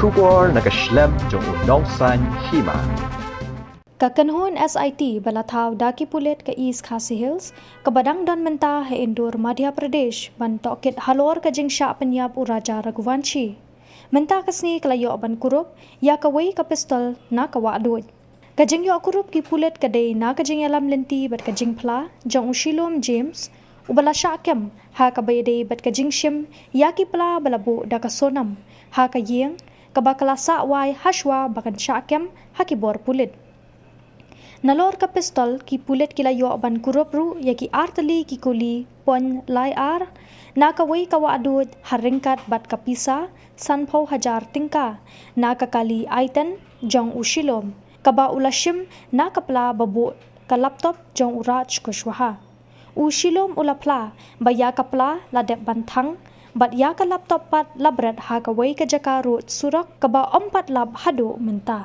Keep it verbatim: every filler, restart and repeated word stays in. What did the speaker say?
Khubor na ka shlem jong u nongsan hima. Ka kynhun S I T ba la thaw da ki pulit ka East Khasi Hills, kaba dang don mynta ha Indore, Madhya Pradesh, ban tohkit halor ka jingshah pynïap u Raja Raghuvanshi. Mynta ka sngi ka la ïoh ban kurup ïa kawei ka pistol na ka wahduid. Ka jingïoh kurup ki pulit ka dei na ka jingïalam lynti bad ka jingphla jong u Shilom James, uba la shah kem ha kaba ïadei bad ka jingshim ïa ki pla ba la buh da ka Sonam ha ka ïing, kaba ka la sah wai hashwa ba kan shah kem ha ki bor pulit. Nalor ka pistol, ki pulit ki la ïoh ban kurup ruh ïa ki artylli ki kuli point lai ar na kawei ka wahduid ha ryngkat bad ka pisa sanphew hajar tyngka na ka kali Aiten jong u Shilom, kaba u la shim na ka pla ba buh ka laptop jong u Raj Kushwaha. U Shilom u la phla ba ïa ka pla la dep ban thang, bad ïa ka laptop pat la bret ha kawei ka jaka rud surok kaba ym pat lap haduh mynta.